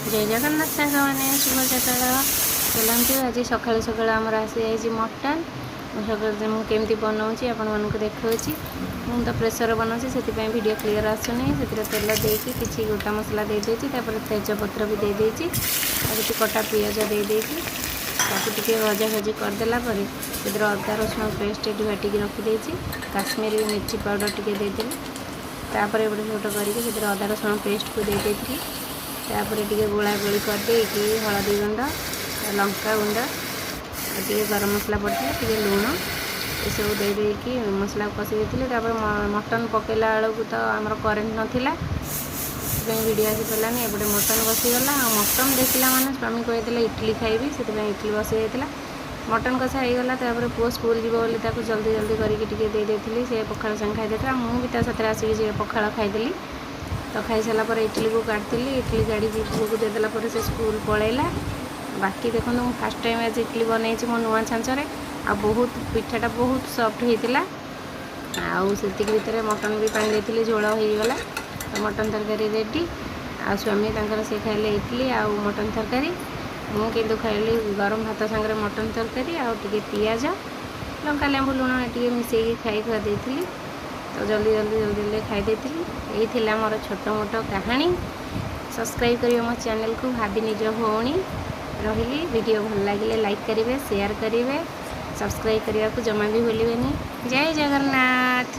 ଜୟ ଜଗନ୍ନାଥ ସାଙ୍ଗମାନେ, ଶୁଭ ସକାଳ। ଚାଲନ୍ତୁ, ଆଜି ସକାଳୁ ସକାଳୁ ଆମର ଆସିଯାଇଛି ମଟନ୍। ମୁଁ ସକାଳୁ ମୁଁ କେମିତି ବନାଉଛି, ଆପଣମାନଙ୍କୁ ଦେଖାଉଛି। ମୁଁ ତ ପ୍ରେସର ବନାଉଛି, ସେଥିପାଇଁ ଭିଡ଼ିଓ କ୍ଲିଅର୍ ଆସୁନି। ସେଥିରେ ତେଲ ଦେଇକି କିଛି ଗୋଟା ମସଲା ଦେଇଦେଇଛି, ତାପରେ ତେଜପତ୍ର ବି ଦେଇଦେଇଛି ଆଉ କିଛି କଟା ପିଆଜ ଦେଇଦେଇଛି। ତାକୁ ଟିକେ ଭଜା ଭଜି କରିଦେଲା ପରେ ସେଥିରେ ଅଦା ରସୁଣ ପେଷ୍ଟ ଏଠି ବାଟିକି ରଖିଦେଇଛି। କାଶ୍ମୀରୀ ମିର୍ଚି ପାଉଡ଼ର ଟିକେ ଦେଇଦେଲି। ତାପରେ ଏପଟେ ସେପଟ କରିକି ସେଥିରେ ଅଦା ରସୁଣ ପେଷ୍ଟକୁ ଦେଇଦେଇଥିଲି। ତାପରେ ଟିକେ ଗୋଳା ଗୋଳି କରିଦେଇକି ହଳଦୀ ଗୁଣ୍ଡ, ଲଙ୍କା ଗୁଣ୍ଡ ଆଉ ଟିକେ ଗରମ ମସଲା ପଡ଼ିଥିଲା, ଟିକେ ଲୁଣ, ଏସବୁ ଦେଇଦେଇକି ମସଲାକୁ କଷି ଦେଇଥିଲି। ତାପରେ ମଟନ୍ ପକାଇଲା ବେଳକୁ ତ ଆମର କରେଣ୍ଟ ନଥିଲା, ସେଥିପାଇଁ ଭିଡ଼ିଓ ଆସିପାରିଲାନି। ଏପଟେ ମଟନ୍ ବସିଗଲା ଆଉ ମଟନ୍ ଦେଖିଲା ମାନେ ସ୍ୱାମୀ କହିଦେଲେ ଇଟଲି ଖାଇବି, ସେଥିପାଇଁ ଇଟଲି ବସି ଯାଇଥିଲା। ମଟନ୍ କଷା ହେଇଗଲା। ତାପରେ ପୁଅ ସ୍କୁଲ ଯିବ ବୋଲି ତାକୁ ଜଲ୍ଦି ଜଲ୍ଦି କରିକି ଟିକେ ଦେଇ ଦେଇଥିଲି। ସେ ପଖାଳ ସାଙ୍ଗେ ଖାଇ ଦେଇଥିଲା। ମୁଁ ବି ତା ସାଥିରେ ଆସିକି ସେ ପଖାଳ ଖାଇଦେଲି। ତ ଖାଇସାରିଲା ପରେ ଇଟଲିକୁ କାଢ଼ିଥିଲି। ଇଟଲି କାଢ଼ିକି ପୁଅକୁ ଦେଇଦେଲା ପରେ ସେ ସ୍କୁଲ ପଳେଇଲା। ବାକି ଦେଖନ୍ତୁ, ମୁଁ ଫାର୍ଷ୍ଟ ଟାଇମ୍ ଆଜି ଇଟଲି ବନେଇଛି ମୋ ନୂଆ ଛାଞ୍ଚରେ ଆଉ ବହୁତ ପିଠାଟା ବହୁତ ସଫ୍ଟ ହେଇଥିଲା। ଆଉ ସେତିକି ଭିତରେ ମଟନ୍ ବି ପାଣି ଦେଇଥିଲି, ଝୋଳ ହେଇଗଲା। ତ ମଟନ୍ ତରକାରୀ ରେଡ଼ି। ଆଉ ସ୍ୱାମୀ ତାଙ୍କର ସେ ଖାଇଲେ ଇଟଲି ଆଉ ମଟନ୍ ତରକାରୀ। ମୁଁ କିନ୍ତୁ ଖାଇଲି ଗରମ ଭାତ ସାଙ୍ଗରେ ମଟନ୍ ତରକାରୀ ଆଉ ଟିକେ ପିଆଜ, ଲଙ୍କା, ଲେମ୍ବୁ, ଲୁଣ ଟିକେ ମିଶାଇକି ଖାଇ ଖୁଆ ଦେଇଥିଲି। ତ ଜଲ୍ଦି ଜଲ୍ଦି ଜଲ୍ଦି ଜଲ୍ଦି ଖାଇ ଦେଇଥିଲି। ଏଇ ଥିଲା ମୋର ଛୋଟ ମୋଟ କାହାଣୀ। ସବସ୍କ୍ରାଇବ୍ କରିବେ ମୋ ଚ୍ୟାନେଲକୁ, ଭାବି ନିଜ ଭଉଣୀ। ରହିଲି। ଭିଡ଼ିଓ ଭଲ ଲାଗିଲେ ଲାଇକ୍ କରିବେ, ସେୟାର କରିବେ, ସବସ୍କ୍ରାଇବ୍ କରିବାକୁ ଜମା ବି ଭୁଲିବେନି। ଜୟ ଜଗନ୍ନାଥ।